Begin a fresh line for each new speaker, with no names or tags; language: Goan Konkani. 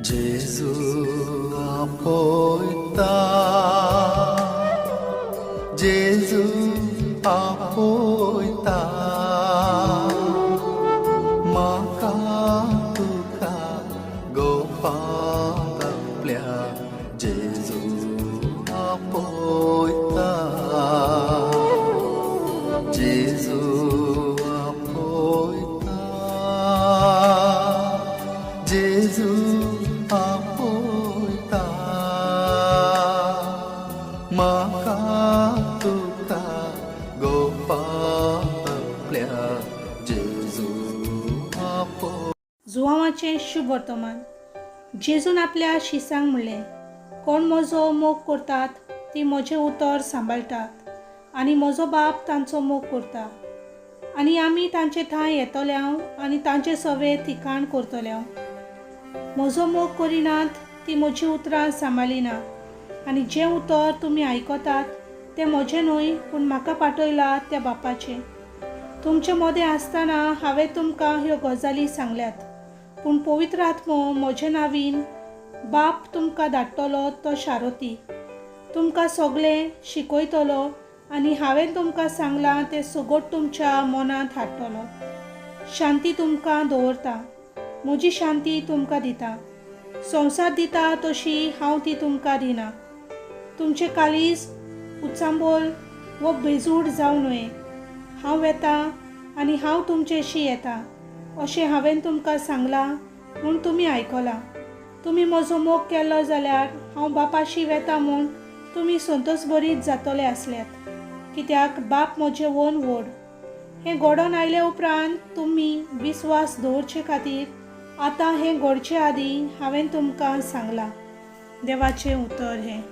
जेजू आपयता, जेजू आपयता, म्हाका तुका गोपांत आपल्या जेजू आपयता, जेजू आपयता, जेजू आपयता, म्हाका तुका गोपांत आपल्या जेजू आपयता.
जुवांवाचें शुभ वर्तमान. जेजून आपल्या शिसांक म्हणलें, कोण म्हजो मोग करतात ती म्हजें उतर सांबाळटात आनी म्हजो बाप तांचो मोग करता आनी आमी तांचे थंय येतले आनी तांचे सवे ठिकाण करतले. म्हजो मोग करिनात ती म्हजीं उतरां सांबाळिना आनी जें उतर तुमी आयकतात तें म्हजें न्हय, पूण म्हाका पाठयला त्या बापाचें. तुमचे मदें आसतना हांवें तुमकां ह्यो गजाली सांगल्यात, पूण पवित्र आत्मो म्हजे नांवीन बाप तुमकां धाडटलो तो शारोती तुमकां सगळें शिकयतलो आनी हांवें तुमकां सांगलां तें सगट तुमच्या मनांत हाडटलो. शांती तुमकां दवरता, म्हजी शांती तुमकां दिता. संवसार दिता तशी हांव ती तुमकां दिना. तुमचें काळीज उचांबळ वो बेजूड जावं न्हय. हांव वेता आनी हांव तुमचेशी येता अशें हांवें तुमकां सांगलां म्हूण तुमी आयकलां. तुमी म्हजो मोग केलो जाल्यार हांव बापाशी वेता म्हूण तुमी संतोसभरीत जातले आसल्यात, कित्याक बाप म्हजे वन व्हड. हें घडोवन आयले उपरांत तुमी विस्वास दवरचे खातीर आतां हें घडचे आदीं हांवें तुमकां सांगलां. देवाचें उतर हें.